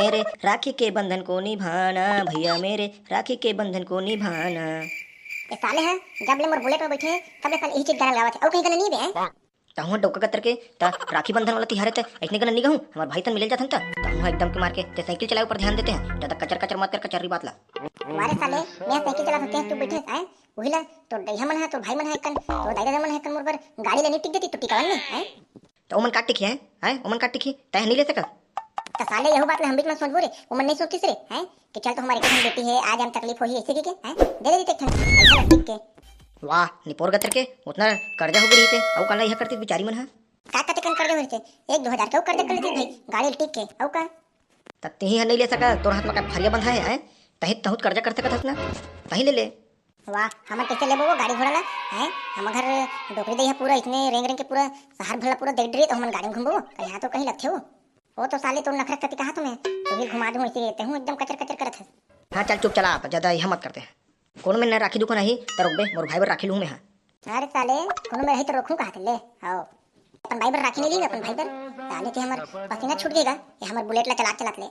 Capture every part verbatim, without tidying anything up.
मेरे राखी के बंधन को निभाना, भैया मेरे राखी के बंधन को निभाना। ए साले ह, जब ले मोर बुलेट में बैठे हे, तब ले साले यही चीज गाना गावत हे। अउ कहीं गाना नहीं बे, हैं? तहूँ डौका कतर के, त राखी बंधन वाला तिहार हे, त अइसने गाना नहीं गाहूँ। हमार भाई तन मिले जाथन, त तहूँ एकदम के मार के, ते साइकिल चलाए ऊपर ध्यान देते हैं। ज्यादा कचर कचर मत कर, कचर्री बात ला। वारे साले, मैं साइकिल चलात हूँ, ते तू बैठे, हैं? वही ला, तोर दइहा मन ह, तोर भाई मन ह, एकन, तोर दाई ददा मन ह, एकन मोर बर गाड़ी लेनी टिक देती, तो टिकावन नहीं, हैं? त ओमन का टिकी हैं? हैं? ओमन का टिकी? तैं नहीं ले सकत? त साले, यहू बात ला हम बीच में सोचबो रे, ओमन नहीं सोचिस रे, हैं? कि चल तो हमारे एक ठन बेटी हे, आज हम तकलीफ होही, ऐसे के, के, हैं? दे देती एक ठन, ऐसा लग के। वाह, निपोर गतर के, उतना कर्जा हो गई रहिसे, अउ काला यह करती बिचारी मन ह? का कते कन कर्जा हो रहिसे? एक दो हजार के अउ कर्जा कर लेती भाई, गाड़ी टिक के, अउ का? तब तिही ह नहीं ले सका, तोर हाथ में का फरिया बंधा है, हैं? तही तहूँ कर्जा कर सकत हस ना, तही ले ले। वाह, हमन कैसे लेबो वो गाड़ी घोड़ा ला, हैं? हम घर डोकरी दई है पूरा, इतने रेंग रेंग के पूरा शहर भला पूरा देख डरे, तो हमन गाड़ी में घूमबो, कहीं हाथ तो कहीं लगथे वो। वो तो साले तोर नखरा कति कहा तुम्हें, तो भी घुमा दूँ इसे, ते हूँ एकदम कचर कचर करत है। हाँ चल चुप चला आप, ज्यादा यह मत करते हैं। कोनो में न राखी दुकान आही, त रोकबे, मोर भाई बर राखी लूँ मैं हाँ। अरे साले, कोनो में रही तो रोकूँ कहा थे, ले, आओ। अपन भाई बर राखी नहीं ली, अपन भाई बर, साले के हमर पसीना छूट गएगा, ये हमर बुलेट ला चलात चलात ले।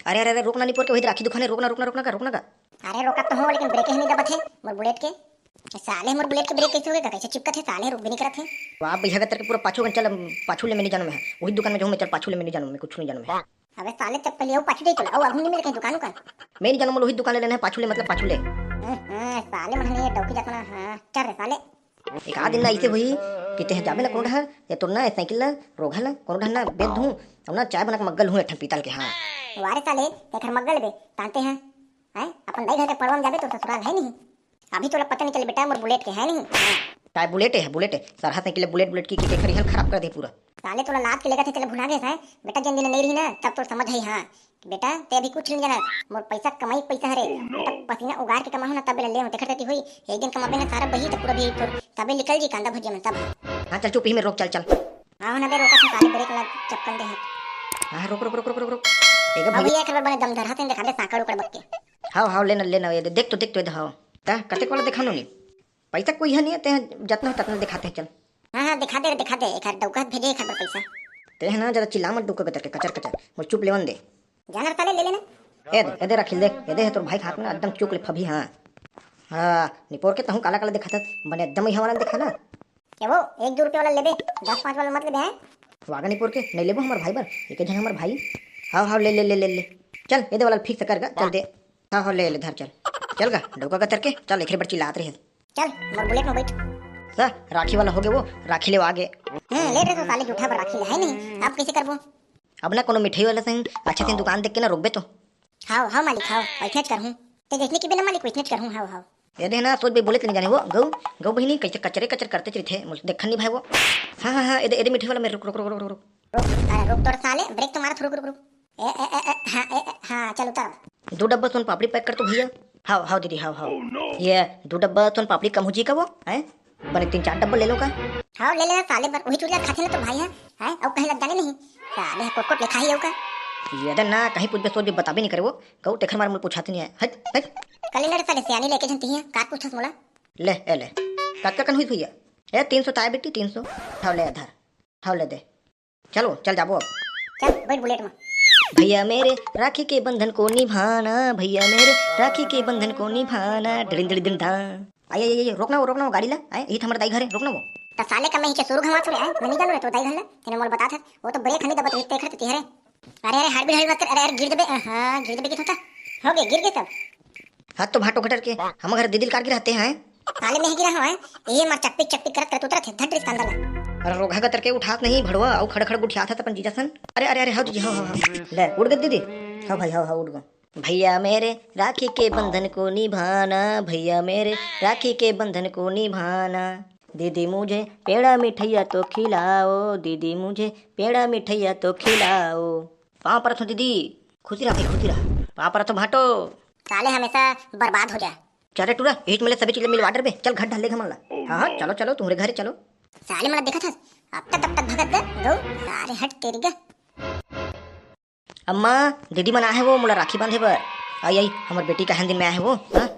अरे, अरे, अरे, रोक ना, निपोर के वही राखी दुकान है, रोक ना, रोक ना, रोक ना का, रोक ना का। अरे, रोकत तो हूँ, लेकिन ब्रेक ही नहीं दबत है, मोर बुलेट के। साले, मोर बुलेट के ब्रेक कैसे होगे, कैसे चिपकत है, साले, रुक भी नहीं करत है। वाह, भैया, गतर के पूरा पाछू, चल, पाछू ले, मैं नहीं जानू मैं। वही दुकान में जाऊँ मैं, चल, पाछू ले, मैं नहीं जानू मैं, कुछ नहीं जानू मैं। अबे साले, चप्पल ले आओ, पाछू दे चल, आओ, अभी नहीं मिले कहीं दुकान उकान। मैं नहीं जानू, मोला वही दुकान ले लेना है, पाछू ले, मतलब, पाछू ले। हम्म, हम्म, साले, मन ये डौकी जात ना, हाँ, चल रे, साले। एक आध दिन ना ऐसे हुई कि तेह जाबे ना कोनो डहर, या तोर ना साइकिल ला, रोघा ला, कोनो डहर ना बेच दूँ, अब ना चाय बना के मग्गल हूँ एक ठन पीतल के, हाँ। वारे साले, तेखर मग्गल बे, तांते हैं, हैं? अपन दाई घर के पड़वा में जाबे, तोर ससुराल है नहीं। अभी तोला पता नहीं चले बेटा, मोर बुलेट के है नहीं। हाँ। काय बुलेट है, बुलेट है? सरहा साइकिल है, बुलेट, बुलेट की, की, की खरी हल खराब कर दे पूरा। साले तोला लाद के लेकर थे, चले भुला गए है। बेटा, जिन दिन नहीं रही ना, तब तोर समझ है, हाँ। बेटा, ते अभी कुछ नहीं जाना, मोर पैसा कमाई पैसा हरे। बेटा, पसीना उगार के कमाहूं ना, तब बेला ले हूं, तेखर तेती होई। एक दिन कमाबे ना, सारा बही त पूरा भी तोर, तबे निकल जी कांदा भुजिया में सब। हाँ, चल चुप ही में रोक, चल, चल। हाँ, ना बे, रोका था, साले ब्रेक लग चपकन दे हाथ। हाँ, रोक, रोक, रोक, रोक, रोक, रोक। एक अब भैया, एक बार बने दम धर, हाथ नहीं दिखा दे, सांकड़ उकड़ बक्के। हाँ, हाँ, लेना, लेना, ये दे, देख तो, देख तो, ये दे, हाँ। ता, कते कोला दिखानो नहीं। पैसा कोई है नहीं है, ते जतना हो ततना दिखाते हैं, चल। हाँ, हाँ, दिखा दे, दिखा दे, एक हाथ डौका भेजे, एक हाथ पर पैसा। ते है ना, ज्यादा चिल्ला मत, डौका कतर के, कचर, कचर, मोर चुप लेवन दे। जाना साले, ले लेना। ए दे, ए दे, रखिल दे, ए दे, है तोर भाई के हाथ में ना, एकदम चुप ले फभी, हाँ। हाँ, निपोर के तहूँ काला काला दिखाता, बने एकदम ही वाला दिखा ना। क्या वो, एक दो रुपये वाला लेबे, दस पाँच वाला मत लेबे, हैं? वागा निपोर के, नहीं लेबो हमर भाई बर, एक झन हमर भाई। हाँ, हाँ, ले, ले, ले, ले, ले। चल, ए दे वाला फिक्स कर गा, चल दे। हाँ, हाँ, ले, ले, धर, चल। चल गा, डौका कतर के, चल, एक बार चिल्लात रहे। चल, मोर बुलेट में बैठ। सा, राखी वाला हो गए वो, राखी ले आगे। हम्म, ले रहे तो साले जूठा पर राखी ले, है नहीं? आप कैसे करबो? अब ना कोनो मिठाई वाला संग अच्छा से दुकान देख के ना रोकबे तो। हाव, हाव मालिक, हाव, वैसनेच करहूँ। ते जैसने कि बिना मालिक, वैसनेच करहूँ, हाव, हाव। ये दे ना, सोच बे बोले ते नहीं जाने वो, गऊ, गऊ बहिनी कैसे कचरे कचर करते चलते, मुझे देखन नहीं भाई वो। हाँ, हाँ, हाँ, ये दे, ये दे मिठाई वाला मेरे, रुक, रुक, रुक, रुक, रुक। रुक, अरे रुक तोर साले, ब्रेक तो मारा, रुक, रुक, रुक। ए, ए, ए, ए, हाँ, ए, ए, हाँ, चल उतार। दो डब्बा सोन पापड़ी पैक कर तो भैया। हाव, हाव दीदी, हाव, हाव। ये दो डब्बा सोन पापड़ी कम हो जी का वो, हैं? बने तीन चार डब्बा ले लो का? हाव, ले लेना साले, बर वही चुरिया खाथे ना तो भाई है, हैं? अउ कहीं लग जाने नहीं। साले है कोट कोट लिखा ही अउ का? ये दे ना, कहीं पूछबे सोच भी बताबे नहीं करे वो। कहू तेखर मारे मुझे पूछाते नहीं है। हट, हट। कल ना रे साले सियानी लेके जनती है, का पूछस मोला? ले, ए ले। कतका कन हुई भैया? ए, तीन सौ ताय बेटी, तीन सौ। हाव, ले धर। हाव, ले दे। चलो, चल जाबो अब। चल, बैठ बुलेट में। भैया मेरे राखी के बंधन को निभाना, भैया मेरे राखी के बंधन को निभाना, डिड़िन डिड़िन डिन ढा। आई, आई, आई, रोकना वो, रोकना वो गाड़ी ला। आए, ये तो हमारा दाई घर है, रोकना वो। त साले का मैं इसे शुरू घमा छोड़े, आए, मैं नहीं जानू रे, तो दाई घर ला। तेने मोल बता था, वो तो ब्रेक नहीं दबत रही, तेखर तो तिहरे। अरे, अरे, हार्ड भी हार्ड मत कर, अरे, अरे, गिर देबे, हाँ, गिर देबे की होता। हो गए, गिर गए सब। हाथ तो भाटो घटर के, हम घर दीदी कार गिराते हैं। साले में ही गिरा हुआ है, ये मार चकपिक चकपिक करत करत उतरत है, धट रिस कांदा ला। अरे रोगहा गतर के उठात नहीं भड़वा, अउ खड़ खड़ गुठियात है अपन जीजा सन। अरे, अरे, अरे, हाव जीजी, हाव, हाव, हाव। ले, उठ गए दीदी। हाव भाई, हाव, हाव, उठ गए। भैया मेरे राखी के बंधन को निभाना, भैया मेरे राखी के बंधन को निभाना। दीदी मुझे पेड़ा मिठाइया तो खिलाओ, दीदी मुझे पेड़ा मिठाइया तो खिलाओ। पाँव परत हूँ दीदी, खुशी रहा भाई, खुशी रहा। पाँव परत हूँ भाटो। साले हमेशा बर्बाद हो जाए। चल रे टूरा, यही मिले सभी चीज मिलवा डर बे। चल घर ढाल ले हमन ला। हाँ, हाँ, चलो, चलो, तुम्हारे घर चलो। साले मन देखत हस, अब तक, अब तक भगत दे, गऊ, साले हट तेरी गा। अम्मा, दीदी मन आए हैं वो, मोला राखी बांधे बर। आई, आई, हमर बेटी का दिन में आए हैं वो, हाँ?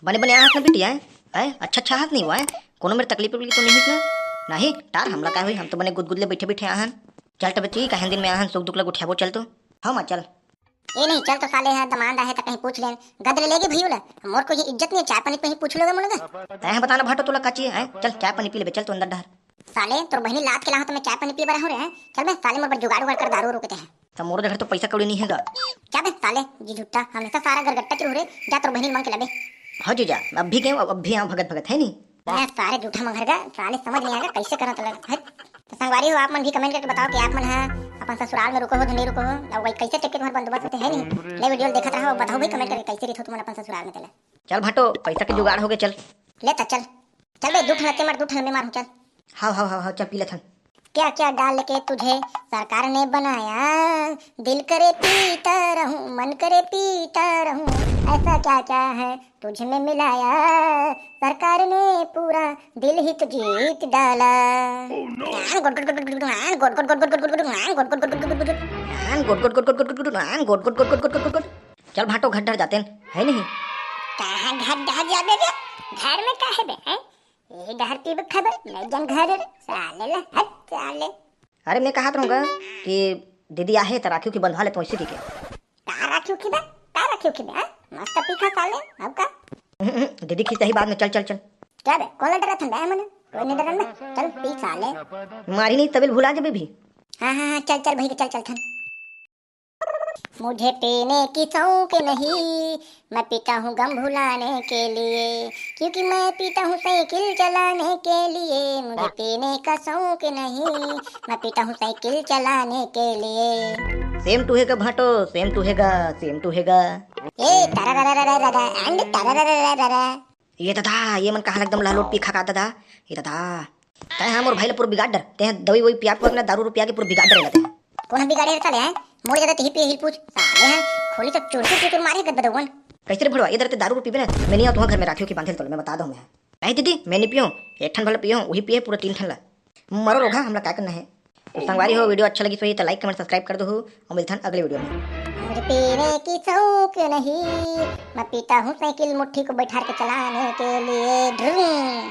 बने, बने आए हैं ना बेटी, आए? आए? अच्छा, अच्छा हाथ नहीं हुआ है? कोनो मेरे तकलीफ उकलीफ तो नहीं हुई ना? नहीं, टार हमला का हुई, हम तो बने गुदगुद ले बैठे बैठे आहन। चल तो बेटी, का दिन में आहन, सुख दुख ला गुठियाबो, चल तो। हाँ माँ, चल। ए नहीं, चल तो साले, है दमांद आहे त कहीं पूछ लेन। गद ले लेगे भैया ला, मोर को ये इज्जत नहीं है, चाय पानी पे ही पूछ लोगे मोला। तैं बता ना भाटो, तोला का चाहिए है? चल चाय पानी पी लेबे, चल तो अंदर डहर। साले तोर बहिनी लात के लाहूं त मैं चाय पानी पी बर हूं रे, हैं? चल बे साले, मोर बर जुगाड़ उगाड़ कर दारू रू के ते है। त मोर जगह तो पैसा कौड़ी नहीं है गा। क्या बे साले, जी झूठा, हमेशा सारा गरगट्टा के रहो रे, जा तोर बहिनी मांग के लाबे। हाँ जीजा, अब भी गए, अब भी आऊँ भगत भगत, है नी? मैं सारे जूठा मंगरगा, साले समझ नहीं आएगा कैसे करना तलक। हट। तो संगवारी हो, आप मन भी comment करके बताओ कि आप मन हा अपन ससुराल में रुको हो, नहीं रुको हो, और वही कैसे टिकट हमारे बंदोबस्त होते है नहीं। ले video देखत रहो, बताओ भाई comment करके कैसे रही हो तुम अपन ससुराल में तले। चल भाटो, पैसा के जुगाड़ हो गए, चल। ले त चल। चल बे, दू ठन ते मार, दू ठन में मारूं, चल। हाव, हाव, हाव, हाव, चल पी लेथन। क्या क्या डाल के तुझे सरकार ने बनाया, दिल करे पीता रहूं, मन करे पीता रहूं, ऐसा क्या क्या है तुझ में मिलाया, सरकार ने पूरा दिल ही तो जीत डाला। चल भाटो, घर डहर जाते हैं, है नहीं? कहाँ घर डहर जाबे बे? घर में का है बे, हैं? ये डहर पीबे खाबे, ले जन घर रे, साले ला, हट साले। अरे मैं कहत रहूँगा कि दीदी आहे त राखियो की बंधवा ले तो ऐसे ठीक है। का राखियो की बे? का राखियो की बे, हाँ? मस्त पी खा साले, अब का? हम्म, हम्म, दीदी खींच सही बाद में, चल, चल, चल। क्या बे, कौन डरा था बे मने? कोई नहीं डरन बे, चल पी साले। मारी नहीं तबिल भुला जबे भी। हाँ, हाँ, हाँ, चल, चल भाई, चल, चल थन। मुझे पीने की शौक नहीं, मैं पीता हूँ गम भुलाने के लिए, क्योंकि मैं पीता हूँ साइकिल चलाने के लिए। मुझे पीने का शौक नहीं, मैं पीता हूँ साइकिल चलाने के लिए। सेम टू है गा भाटो, सेम टू है गा, सेम टू है गा। ए तारा रा रा रा रा रा, एंड तारा रा रा रा रा रा। ये दादा, ये मन कहाँ एकदम लहलोट पी खा का दादा। ये दादा, तैं हा मोर भाई ला पूरा बिगाड़ डर। तैं हा दवाई ववाई पिया के ना, दारू रू पिया के पूरा बिगाड़ डर रहता है। कौन हम बिगाड़े रहता ले हैं? मोर ज्यादा तही पिए हिल पूछ। साले हैं, खोली तो चुर चुर चुर मारे गद बदौवन। कैसे रे भड़वा, इधर ते दारू रू पीबे ना, मैं नहीं आऊँ तुम्हारे घर में राखियो की बांधे ल तोला, मैं बता दूँ मैं। नहीं दीदी, मैं नहीं पियो, एक ठन भला पियो, वही पिए पूरा तीन ठन ला। मरो रोगहा, हमला क्या करना है। तो संगवारी हो, video अच्छा लगी तो like, comment, subscribe कर दो हो, और मिलथन अगले video में। मुझे पीने की शौक नहीं, मैं पीता हूँ साइकिल मुट्ठी को बैठा के चलाने के लिए। ड्रिंग।